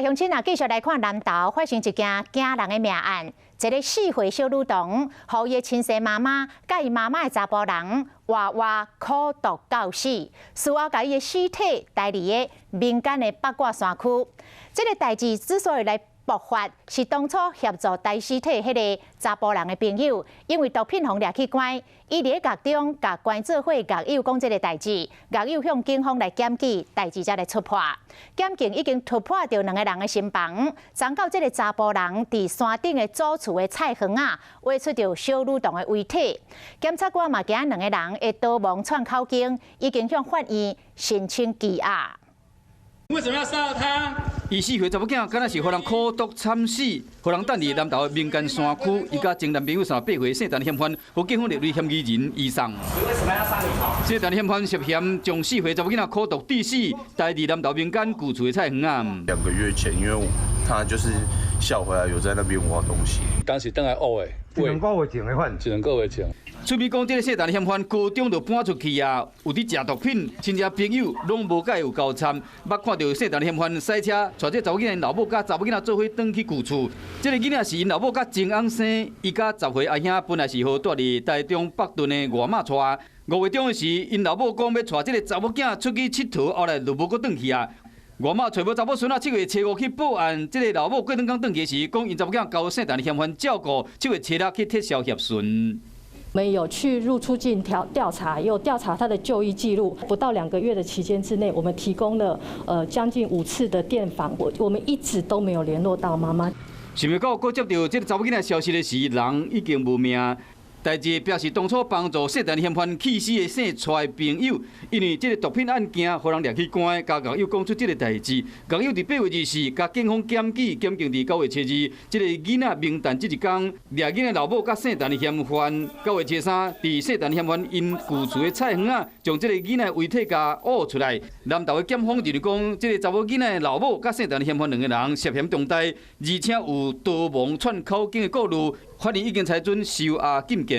鄉親啊，繼續來看南投發生一件驚人的命案，一个4歲小女童，予伊的親生媽媽佮伊媽媽的查埔人活活苦毒到死，事後共伊的屍體刣佇个民間的八卦山區。這个代誌之所以來爆發，是當初協助刣屍體彼个查埔人的朋友，因為毒品予掠去關，伊佇咧獄中共關做伙獄友講這个代誌，獄友向警方來檢舉，代誌才來出破。檢警已經突破著兩个人的心防，尋到這个查埔人佇山頂的祖厝的菜園仔，挖出著小女童的遺體。檢察官嘛驚兩个人會逃亡竄口供，已經向法院申請羈押。為什麼要殺了他？伊4歲查某囝，敢若是予人苦毒慘死，予人擲佇南投的民間山區，伊佮前男朋友38歲姓陳嫌犯，予警方列為嫌疑人移送。你為什麼要殺女童？姓陳嫌犯涉嫌將4歲查某囡仔苦毒致死，刣佇南投民間舊厝的菜園仔。2個月前，因為他就是下午回來有在那邊挖東西。當時轉來烏的，一兩個月前的款，一兩個月前。出面講，這个姓陳嫌犯高中就搬出去啊，有佇食毒品，親戚朋友攏無佮伊有交摻。捌看著姓陳嫌犯駛車，帶這查某囡仔𪜶老母佮查某囡仔做伙轉去舊厝。這个囡仔是𪜶老母佮前翁生，伊佮10歲阿兄本來是好蹛佇台中北屯的外媽帶。5月中的時，𪜶老母講欲帶這个查某囝出去𨑨迌，後來就無閣轉去啊。外媽揣無查某孫仔，7月初5去報案，這个老母過兩工轉去時，講𪜶查某囝交姓陳嫌犯照顧，7月初6去撤銷協尋。我們有去入出境調查，有調查他的就醫記錄。不到2個月的期間之內，我們提供了將近5次的電訪，我們一直都沒有聯絡到媽媽。想袂到，閣接著這个查某囡仔消息的時，人已經無命。代誌表示，當初幫助姓陳嫌犯棄屍的姓蔡朋友，因為這个毒品案件，予人掠去關，共獄友講出這个代誌。獄友佇8月24共警方檢舉，檢警佇9月初2，這个囡仔冥誕這一工，掠囡仔老母佮姓陳嫌犯，9月初3，佇姓陳嫌犯𪜶舊厝的菜園仔，將這个囡仔遺體共挖出來。南投的檢方認為講，這个查某囡仔的老母佮姓陳嫌犯兩個人涉嫌重大，而且有逃亡竄口供的顧慮，法院已經裁准收押禁見。